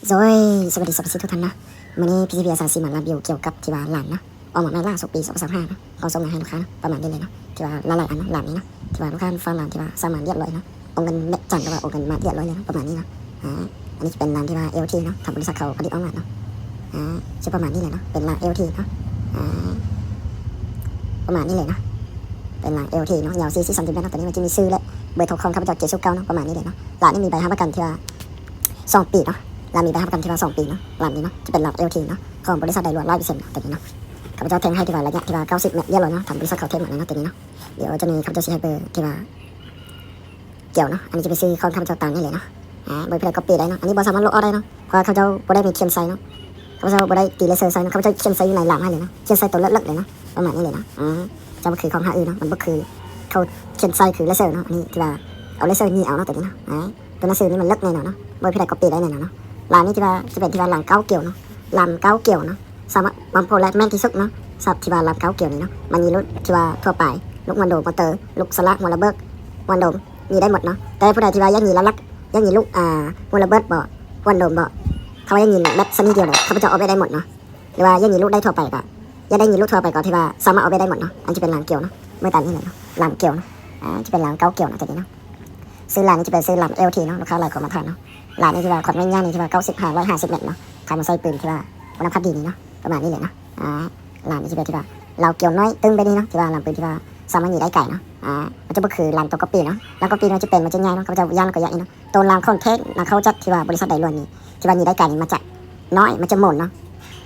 ໂດຍ ສະຫວັດດີສະມາຊິກທຸກທ່ານເນາະ. ມື້ນີ້ ພີຊີພີ ອາສາຊິມາຣີວິວກ່ຽວກັບທີ່ວ່າລານເນາະ ອອກມາໃໝ່ລ່າສຸດປີສອງພັນຊາວຫ້າເນາະ ເຂົາສົ່ງມາໃຫ້ລູກຄ້າເນາະ ປະມານນີ້ເລີຍເນາະ. ທີ່ວ່າຫຼາຍໆອັນເນາະ ລານນີ້ເນາະ ທີ່ວ່າລູກຄ້າຟັງລານທີ່ວ່າສັ່ງມາລຽບລ້ອຍເນາະ ໂອນເງິນແມ່ນຈັນ ຫຼືວ່າໂອນເງິນມາລຽບລ້ອຍເລີຍເນາະ ປະມານນີ້ເນາະ. ອາ ອັນນີ້ຈະເປັນລານທີ່ວ່າ ແອລທີ ເນາະ ທາງບໍລິສັດເຂົາຜະລິດອອກມາເນາະ. ອາ ຈະປະມານນີ້ແຫຼະເນາະ ເປັນລານ ແອລທີ ເນາະ. ອາ ປະມານນີ້ເລີຍເນາະ ເປັນລານ ແອລທີ ເນາະ ຍາວສີ່ສິບຊັງຕີແມັດເນາະ. ຕົວນີ້ມັນຈະມີຊື່ ແລະ ເບີໂທຂອງຂ້າພະເຈົ້າ ເຈສຸເກົ້າເນາະ ປະມານນີ້ເລີຍເນາະ. ລານນີ້ມີໃບຮັບປະກັນທີ່ວ່າ ສອງປີເນາະ ລານມີໃບຮັບປະກັນທີ່ວ່າສອງປີເນາະ. ລານນີ້ເນາະ ຈະເປັນລານ ແອລທີ ເນາະ ຂອງບໍລິສັດໄດລວນຮ້ອຍເປີເຊັນເນາະ. ຕົວນີ້ເນາະ ຂ້າພະເຈົ້າແທງໃຫ້ທີ່ວ່າໄລຍະທີ່ວ່າເກົ້າສິບແມັດລຽບລ້ອຍເນາະ ທາງບໍລິສັດເຂົາແທງມາເລີຍເນາະ. ຕົວນີ້ເນາະ ດຽວຈະມີ ຂ້າພະເຈົ້າຊິໃຫ້ເບີທີ່ວ່າກ່ຽວເນາະ. ອັນນີ້ຈະເປັນຊື່ຂອງຂ້າພະເຈົ້າຕາມນີ້ເລີຍເນາະ. ອາ ບໍ່ມີຜູ້ໃດກັອບປີ້ໄດ້ເນາະ ອັນນີ້ບໍ່ສາມາດລົບອອກໄດ້ເນາະ ເພາະວ່າຂ້າພະເຈົ້າບໍ່ໄດ້ມີຂຽນໃສ່ເນາະ ຂ້າພະເຈົ້າບໍ່ໄດ້ຕີເລເຊີໃສ່ເນາະ ຂ້າພະເຈົ້າຂຽນໃສ່ຢູ່ໃນລານໃຫ້ເລີຍເນາະ ຂຽນໃສ່ໂຕເລິກໆເລີຍເນາະ ປະມານນີ້ເລີຍເນາະ. ອາ ຈະບໍ່ຄືຂອງທາງອື່ນເນາະ ມັນບໍ່ຄືເຂົາຂຽນໃສ່ຄືເລເຊີເນາະ ອັນນີ້ທີ່ວ່າເອົາເລເຊີຍິງເອົາເນາະ. ຕົວນີ້ເນາະ ອາ ຕົວໜັງສືນີ້ມັນເລິກແນ່ນອນເນາະ ບໍ່ມີຜູ້ໃດກັອບປີ້ໄດ້ແນ່ນອນເນາະ. ລານນີ້ທີ່ວ່າຈະເປັນທີ່ວ່າລານເກົ້າກ່ຽວເນາະ ລານເກົ້າກ່ຽວເນາະ ສາມາດບັ້ມໂພແລກແມ່ນທີ່ສຸດເນາະ. ສຳລັບທີ່ວ່າລານເກົ້າກ່ຽວນີ້ເນາະ ມັນມີລຸ້ນທີ່ວ່າທົ່ວໄປ ລຸ້ນຫົວໂດມມໍເຕີ ລຸ້ນສະລະຫົວລະເບີດ ຫົວໂດມ ຍິງໄດ້ໝົດເນາະ. ແຕ່ຜູ້ໃດທີ່ວ່າຢາກຍິງຫຼັກໆ ຢາກຍິງລູກ ອາ ຫົວລະເບີດບໍ ຫົວໂດມບໍ ຖ້າວ່າຢາກຍິງແບບຊະນິດດຽວເນາະ ຂ້າພະເຈົ້າອອກແບບໄດ້ໝົດເນາະ. ຫຼືວ່າຢາກຍິງລູກໄດ້ທົ່ວໄປກະ ຢາກໄດ້ຍິງລູກທົ່ວໄປກໍທີ່ວ່າສາມາດອອກແບບໄດ້ໝົດເນາະ. ອັນນີ້ຈະເປັນລານກ່ຽວເນາະ ເບິ່ງຕາມນີ້ເລີຍເນາະ ລານກ່ຽວເນາະ. ອາ ຈະເປັນລານເກົ້າກ່ຽວເນາະ ຕົວນີ້ເນາະ. ຊື່ລານນີ້ຈະເປັນຊື່ລານ ແອລທີ ເນາະ ລູກຄ້າຫຼາຍຄົນມາຖາມເນາະ. ລານນີ້ທີ່ວ່າຄວາມແມ່ນຍາວນີ້ທີ່ວ່າເກົ້າສິບຫ້າ ຮ້ອຍຫ້າສິບແມັດເນາະ ຖ້າມາໃສ່ປືນທີ່ວ່າຄຸນນະພາບດີນີ້ເນາະ ປະມານນີ້ເລີຍເນາະ. ອາ ລານນີ້ຈະເປັນທີ່ວ່າລາວກ່ຽວນ້ອຍຕຶ້ງແບບນີ້ເນາະ ທີ່ວ່າລານປືນທີ່ວ່າສາມາດຍິງໄດ້ໄກເນາະ. ອາ ມັນຈະບໍ່ຄືລານຕົວກັອບປີ້ເນາະ ລານຕົວກັອບປີ້ມັນຈະເປັນ ມັນຈະໃຫຍ່ເນາະ ຂ້າພະເຈົ້າຢ້ານກໍຢ້ານເນາະ. ໂຕລາງຂອງແທ້ນະ ເຂົາຈັດທີ່ວ່າບໍລິສັດໄດລວນນີ້ ທີ່ວ່າຍິງໄດ້ໄກນີ້ມາຈາກນ້ອຍ ມັນຈະໝົນເນາະ.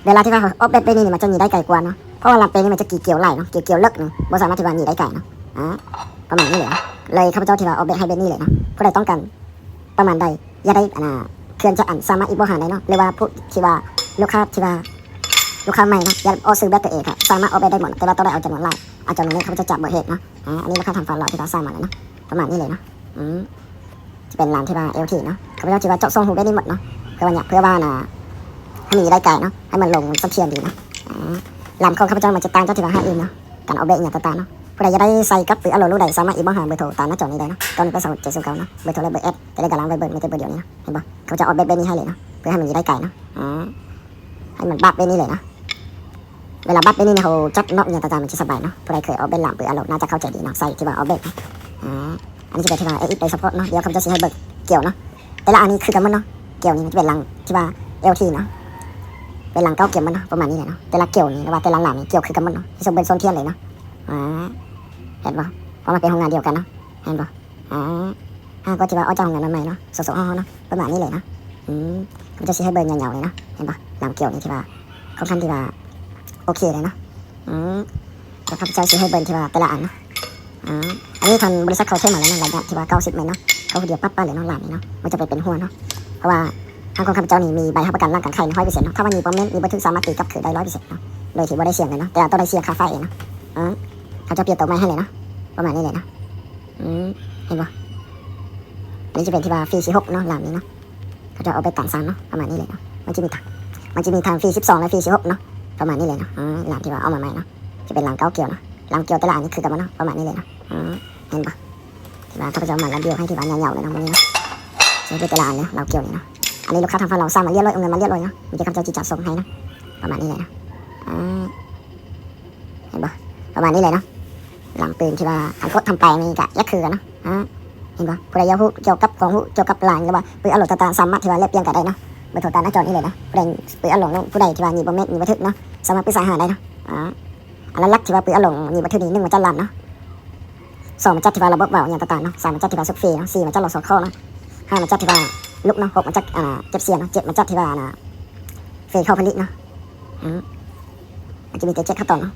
ເວລາທີ່ວ່າອອກແບບເປັນນີ້ ມັນຈະຍິງໄດ້ໄກກວ່າເນາະ ເພາະວ່າລາມເປັນນີ້ມັນຈະກີ່ກ່ຽວຫຼາຍເນາະ ກີ່ກ່ຽວເລິກເນາະ ບໍ່ສາມາດທີ່ວ່າຍິງໄດ້ໄກເນາະ. ອາ ປະມານນີ້ເລີຍເນາະ ເລີຍຂ້າພະເຈົ້າທີ່ວ່າອອກແບບໃຫ້ແບບນີ້ເລີຍເນາະ. ຜູ້ໃດຕ້ອງການປະມານໃດ ຢາກໄດ້ ອັນນ່າ ເຄື່ອງຈັກອັນ ສາມາດອີກບໍຫາໄດ້ເນາະ ຫຼືວ່າຜູ້ທີ່ວ່າລູກຄ້າທີ່ວ່າ ລູກຄ້າໃໝ່ເນາະ ຢາກອອກຊື້ແບບຕົວເອງກະສາມາດອອກແບບໄດ້ໝົດ ແຕ່ວ່າຕ້ອງໄດ້ເອົາຈຳນວນຫຼາຍ ເອົາຈຳນວນນີ້ ຂ້າພະເຈົ້າຈະບໍ່ເຮັດເນາະ. ອາ ອັນນີ້ລູກຄ້າທາງຝັ່ງລາວທີ່ວ່າສັ່ງມາແລ້ວເນາະ ປະມານນີ້ເລີຍເນາະ. ອືມ ຈະເປັນລານທີ່ວ່າ ແອລທີ ເນາະ ຂ້າພະເຈົ້າທີ່ວ່າເຈາະຊ່ອງຮູແບບນີ້ໝົດເນາະ ເພື່ອວ່າຫຍັງ ເພື່ອວ່ານະ ໃຫ້ມັນຍິງໄດ້ໄກເນາະ ໃຫ້ມັນລົງສະຖຽນດີເນາະ. ອາ ລານຂອງຂ້າພະເຈົ້າມັນຈະຕ່າງຈາກທີ່ວ່າຮ້ານອື່ນເນາະ ການອອກແບບອີ່ຫຍັງຕ່າງໆເນາະ. ຜູ້ໃດຢາກໄດ້ໃສ່ກັບ ຫຼື ອາໂຫຼ ລູກໃດ ສາມາດອີກບໍຫາເບີໂທຕາມໜ້າຈໍນີ້ໄດ້ເນາະ. ຕອນນີ້ເປັນສອງເຈັດສູນເກົ້າເນາະ ເບີໂທ ແລະ ເບີແອັດ ແຕ່ລະກະລາງໄວ້ເບິ່ງ ມີແຕ່ເບີດຽວນີ້ເນາະ ເຫັນບໍ່. ເຂົາຈະອອກແບບແບບນີ້ໃຫ້ເລີຍເນາະ ເພື່ອໃຫ້ມັນຍິງໄດ້ໄກເນາະ. ອາ ໃຫ້ມັນບັບແບບນີ້ເລີຍເນາະ ເວລາບັບແບບນີ້ເຮົາຈັດນອກອີ່ຫຍັງຕ່າງໆ ມັນຈະສະບາຍເນາະ. ຜູ້ໃດເຄີຍອອກແບບລາມປືນອາໂຫຼ ໜ້າຈະເຂົ້າໃຈດີເນາະ ໃສ່ທີ່ວ່າອອກແບບ. ອາ ອັນນີ້ຈະເປັນທີ່ວ່າ ເອເອັສ ໄດ້ສະເພາະເນາະ. ດຽວຂ້າພະເຈົ້າຊິໃຫ້ເບິ່ງກ່ຽວເນາະ ແຕ່ລະອັນນີ້ຄືກັນໝົດເນາະ. ກ່ຽວນີ້ມັນຈະເປັນລານທີ່ວ່າ ແອລທີ ເນາະ ເປັນລານເກົ້າກ່ຽວໝົດເນາະ ປະມານນີ້ແຫຼະເນາະ. ແຕ່ລະກ່ຽວນີ້ ຫຼືວ່າແຕ່ລະລານນີ້ກ່ຽວຄືກັນໝົດເນາະ ສົມບູນສົມທຽນເລີຍເນາະ. ອາ ເຫັນບໍ່ ເພາະມັນເປັນໂຮງງານດຽວກັນເນາະ ເຫັນບໍ່. ອາ ຫາກໍທີ່ວ່າອອກຈາກໂຮງງານໃໝ່ໆເນາະ ສອງພັນຊາວສອງເນາະ ປະມານນີ້ເລີຍເນາະ. ອືມ ຂ້າພະເຈົ້າຊິໃຫ້ເບິ່ງຍາວໆເລີຍເນາະ ເຫັນບໍ່. ລານກ່ຽວນີ້ທີ່ວ່າຄ່ອນຂ້າງທີ່ວ່າໂອເຄເລີຍເນາະ. ອືມ ແລ້ວຂ້າພະເຈົ້າຊິໃຫ້ເບິ່ງທີ່ວ່າແຕ່ລະອັນເນາະ. ອາ ອັນນີ້ທາງບໍລິສັດເຂົາເຊັນມາແລ້ວເນາະ ໄລຍະທີ່ວ່າເກົ້າສິບແມັດເນາະ ເຂົາຜູ້ດຽວປັບປະເລີຍເນາະ ລານນີ້ເນາະ ບໍ່ຈຳເປັນເປັນຫ່ວງເນາະ. ເພາະວ່າທາງຂອງຂ້າພະເຈົ້ານີ້ມີໃບຮັບປະກັນດ້ານການໄຂ ຮ້ອຍເປີເຊັນເນາະ ຖ້າວ່າຍິງບໍ່ແມ່ນ ຍິງບໍ່ຖືກ ສາມາດຕີກັບຄືນໄດ້ ຮ້ອຍເປີເຊັນເນາະ ໂດຍທີ່ບໍ່ໄດ້ເສຍເງິນເນາະ ແຕ່ວ່າຕ້ອງໄດ້ເສຍຄ່າໄຟເອງເນາະ. ເອີ ເຂົາຈະປ່ຽນໂຕໃໝ່ໃຫ້ເລີຍເນາະ ປະມານນີ້ເລີຍເນາະ. ອືມ ເຫັນບໍ່ ອັນນີ້ຈະເປັນທີ່ວ່າຟີຊິຫົກເນາະ ລານນີ້ເນາະ ເຂົາຈະເອົາໄປການສ້າງເນາະ ປະມານນີ້ເລີຍເນາະ. ມັນຈະມີທັງ ມັນຈະມີທັງຟີສິບສອງ ແລະ ຟີສິບຫົກເນາະ ປະມານນີ້ເລີຍເນາະ. ອືມ ລານທີ່ວ່າເອົາມາໃໝ່ເນາະ ຈະເປັນລານເກົ້າກ່ຽວເນາະ ລານກ່ຽວແຕ່ລະອັນນີ້ຄືກັນໝົດເນາະ ປະມານນີ້ເລີຍເນາະ. ອືມ ເຫັນບໍ່ ທີ່ວ່າຂ້າພະເຈົ້າມາລະບຽວໃຫ້ທີ່ວ່າຍາວໆເລີຍເນາະ ມື້ນີ້ເນາະ ຈະເປັນແຕ່ລະອັນເລີຍ ລາວກ່ຽວນີ້ເນາະ. ອັນນີ້ລູກຄ້າທາງຝັ່ງລາວສັ່ງມາລຽບລ້ອຍ ເອົາເງິນມາລຽບລ້ອຍເນາະ ມີແຕ່ຂ້າພະເຈົ້າຊິຈັດສົ່ງໃຫ້ເນາະ ປະມານນີ້ເລີຍເນາະ. ອາ ເຫັນບໍ່ ປະມານນີ້ເລີຍເນາະ. ລາມປືນທີ່ວ່າຄັນກົດທຳໄປນີ້ກະຢາກຄືກັນເນາະ. ອາ ເຫັນບໍ່ ຜູ້ໃດຢາກຮູ້ກ່ຽວກັບຄວາມຮູ້ກ່ຽວກັບລານ ຫຼືວ່າປືນອາໂຫຼຕ່າງໆ ສາມາດທີ່ວ່າແລກປ່ຽນກັນໄດ້ເນາະ ເບີໂທຕາມໜ້າຈໍນີ້ເລີຍເນາະ. ຜູ້ໃດ ປືນອາໂຫຼ ຜູ້ໃດທີ່ວ່າຍິງບໍ່ແມ່ນ ຍິງບໍ່ຖືກເນາະ ສາມາດປຶກສາຫາໄດ້ເນາະ. ອາ ອັນຫຼັກໆທີ່ວ່າປືນອາໂຫຼຍິງບໍ່ຖືກນີ້ ໜຶ່ງມາຈັດລານເນາະ ສອງມາຈັດທີ່ວ່າລະບົບເວົ້າຫຍັງຕ່າງໆເນາະ ສາມມາຈັດທີ່ວ່າຊຸກເຟເນາະ ສີ່ມາຈັດລະຊອກຂໍ້ເນາະ ຫ້າມາຈັດທີ່ວ່າລຸກເນາະ ຫົກມາຈັດ ອ່າ ເຈັບສຽງເນາະ ເຈັດມາຈັດທີ່ວ່າ ອ່າ ເຟເຂົ້າຜະລິດເນາະ. ອືມ ມັນຈະມີແຕ່ເຈັດຂັ້ນຕອນເນາະ.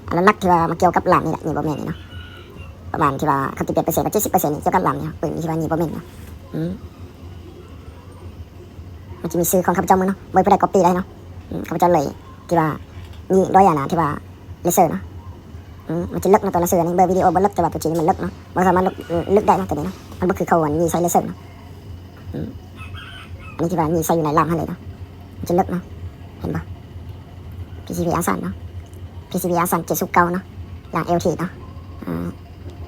ອັນຫຼັກໆທີ່ວ່າມາກ່ຽວກັບລາມນີ້ແຫຼະ ຍິງບໍ່ແມ່ນນີ້ເນາະ ປະມານທີ່ວ່າຄັນຕີເປັນເປີເຊັນກໍ ເຈັດສິບເປີເຊັນນີ້ກ່ຽວກັບລາມນີ້ເນາະ ປືນທີ່ວ່າຍິງບໍ່ແມ່ນເນາະ. ອືມ ມັນຈະມີຊື່ຂອງຂ້າພະເຈົ້າໝົດເນາະ ບໍ່ມີຜູ້ໃດກັອບປີ້ໄດ້ເນາະ. ອືມ ຂ້າພະເຈົ້າເລີຍທີ່ວ່າຍິງດ້ວຍອັນນະທີ່ວ່າ ເລເຊີເນາະ. ອືມ ມັນຈະເລິກເນາະ ຕົວໜັງສືອັນນີ້ ເບິ່ງວິດີໂອບໍ່ເລິກ ແຕ່ວ່າຕົວຈິງນີ້ມັນເລິກເນາະ ບໍ່ສາມາດເລິກ ເລິກໄດ້ເນາະ ຕົວນີ້ເນາະ ມັນບໍ່ຄືເຂົາອັນຍິງໃສ່ເລເຊີເນາະ. ອືມ ອັນນີ້ທີ່ວ່າຍິງໃສ່ຢູ່ໃນລາມຫັ້ນເລີຍເນາະ ມັນຈະເລິກເນາະ ເຫັນບໍ່. ພີຊີພີ ອາສາເນາະ ພີຊີພີ ອາສາ ເຈັດສູນເກົ້າເນາະ ລາງ ແອລທີ ເນາະ. ອືມ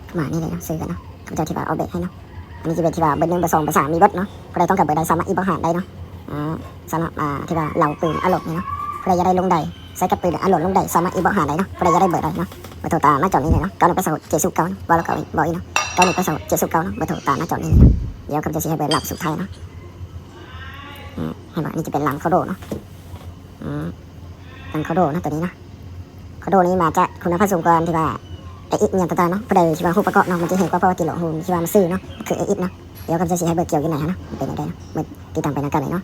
ປະມານນີ້ເລີຍເນາະ ຊື້ກັນເນາະ ຂ້າພະເຈົ້າທີ່ວ່າອອກແບບໃຫ້ເນາະ. ອັນນີ້ຈະເປັນທີ່ວ່າເບີໜຶ່ງ ເບີສອງ ເບີສາມ ມີເບິດເນາະ. ຜູ້ໃດຕ້ອງການເບີໃດສາມາດອິນບັອກຫາໄດ້ເນາະ. ອ່າ ສຳລັບ ອ່າ ທີ່ວ່າເລົ່າປືນອາລົມນີ້ເນາະ ຜູ້ໃດຢາກໄດ້ລົງໃດ ໃສ່ກັບປືນອາລົມລົງໃດ ສາມາດອິນບັອກຫາໄດ້ເນາະ. ຜູ້ໃດຢາກໄດ້ເບີໃດເນາະ ເບີໂທຕາມໜ້າຈໍນີ້ເລີຍເນາະ. ເກົ້າໜຶ່ງແປດສອງເຈັດສູນເກົ້າເນາະ ເວົ້າແລ້ວກໍເວົ້າອີກເນາະ. ເກົ້າໜຶ່ງແປດສອງເຈັດສູນເກົ້າເນາະ ເບີໂທຕາມໜ້າຈໍນີ້ເນາະ. ດຽວຂ້າພະເຈົ້າຊິໃຫ້ເບິ່ງຫຼັກສຸດທ້າຍເນາະ. ອືມ ເຫັນບໍ່ ນີ້ຈະເປັນຫຼັງເຂົ້າໂດເນາະ. ອືມ ຫຼັງເຂົ້າໂດເນາະ ຕົວນີ້ເນາະ. ເຂົ້າໂດນີ້ມາຈາກຄຸນນະພາບສູງກວ່າທີ່ວ່າ ເອເອັກ ຫຍັງຕ່າງໆເນາະ. ຜູ້ໃດທີ່ວ່າຮູ້ປະກອບເນາະ ມັນຈະເຫັນກວ່າ ເພາະວ່າກິໂລໂຮມທີ່ວ່າມັນຊື່ເນາະ ຄື ເອເອັກ ເນາະ. ດຽວຂ້າພະເຈົ້າຊິໃຫ້ເບິ່ງກ່ຽວຢູ່ໃນຫັ້ນເນາະ ເປັນຈັ່ງໃດເນາະ ເບິ່ງ ຕິດຕາມໄປນຳກັນເລີຍເນາະ.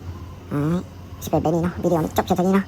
ອ່າ ຊິເປັນແບບນີ້ເນາະ. ວິດີໂອນີ້ຈົບແຄ່ເທົ່ານີ້ເນາະ.